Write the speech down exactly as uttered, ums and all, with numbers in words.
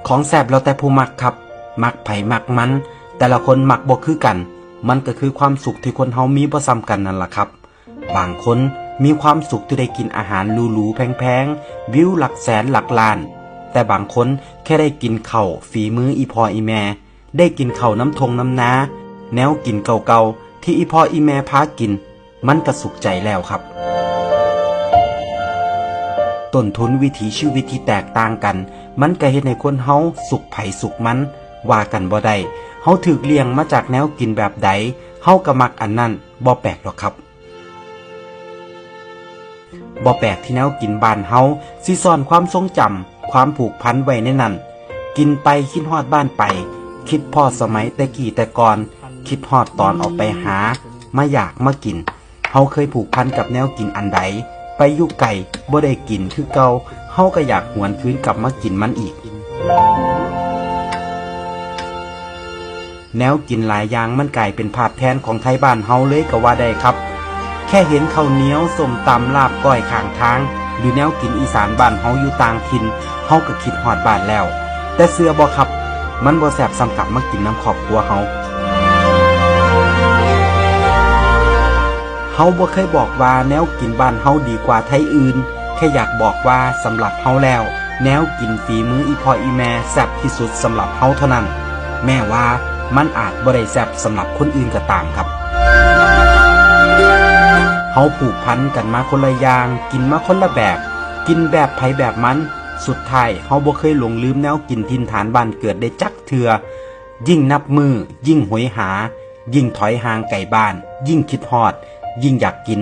ของแซ่บแล้วแต่ผู้มักครับ มักไผมักมัน แต่ละคนมักบ่คือกัน มันก็คือความสุขที่คนเฮามีบ่ซ้ำกันนั่นล่ะครับ บางคนมีความสุขที่ได้กินอาหารหรูๆแพงๆ วิวหลักแสนหลักล้าน แต่บางคนแค่ได้กินข้าวฝีมืออีพ่ออีแม่ ได้กินข้าวนำทงนำนา แนวกินเก่าๆที่อีพ่ออีแม่พากิน มันก็สุขใจแล้วครับ ต้นทุนวิถีชีวิตที่แตกต่างกัน มันก็เฮ็ดให้คนเฮาสุขไผสุขมัน ว่ากันบ่ได้ เฮาถูกเลี้ยงมาจากแนวกินแบบใด เฮาก็มักอันนั้น บ่แปลกหรอกครับ บ่แปลกที่แนวกินบ้านเฮาสิซ่อนความทรงจำ ความผูกพันไว้ในนั้น กินไปคิดฮอดบ้านไป คิดพ้อสมัยแต่กี้แต่ก่อน คิดฮอดตอนออกไปหา มาอยากมากิน เฮาเคยผูกพันกับแนวกินอันใด ไปอยู่ไกลบ่ได้กินคือเก่า เฮาก็อยากหวนคืนกลับมากินมันอีก แนวกินหลายอย่างมันกลายเป็นภาพแทนของไทบ้านเฮาเลยก็ว่าได้ครับ แค่เห็นข้าวเหนียว ส้มตำ ลาบก้อยข้างทาง หรือแนวกินอีสานบ้านเฮาอยู่ต่างถิ่น เฮาก็คิดฮอดบ้านแล้ว แต่เชื่อบ่ครับ มันบ่แซ่บส่ำกลับมากินนำครอบครัวเฮา เฮาบ่เคยบอกว่าแนวกินบ้านเฮาดีกว่าไทอื่น แค่อยากบอกว่าสำหรับเฮาแล้ว แนวกินฝีมืออีพ่ออีแม่แซ่บที่สุดสำหรับเฮาเท่านั้น แม้ว่ามันอาจบ่ได้แซ่บสำหรับคนอื่นก็ตามครับ เฮาผูกพันกันมาคนละอย่าง กินมาคนละแบบ กินแบบไผแบบมัน สุดท้ายเฮาบ่เคยหลงลืมแนวกินถิ่นฐานบ้านเกิดได้จักเทื่อ ยิ่งนับมื้อ ยิ่งโหยหา ยิ่งถอยห่างไกลบ้าน ยิ่งคิดฮอด ยิ่งอยากกิน